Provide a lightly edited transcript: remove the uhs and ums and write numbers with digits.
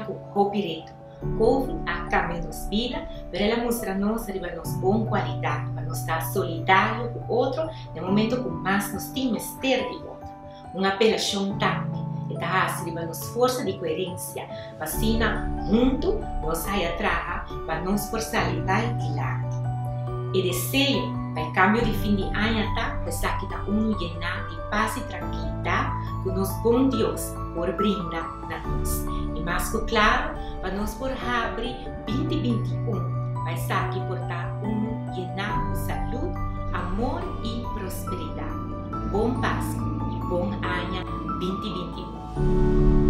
aña ku hopi reto. Covid a kambia nos bida, pero el a mustra nos riba nos bon kualidat, pa nos ta solidario ku otro na e momento ku mas nos tin mester di otro. Un apelashon tambe e ta hasi riba nos forsa di koherensia, pa asina huntu nos haya traha pa nos por sali bai dilanti. E deseo pa e kambio di fin di aña ta ku esaki ta unu yená di pas i trankilidat ku nos bon Dios por brinda na nos. I mas ku klaru, pa nos por habri 2021 pa esaki por ta unu yená ku salud, amor i prosperidat. Bon Pasku i bon aña 2021!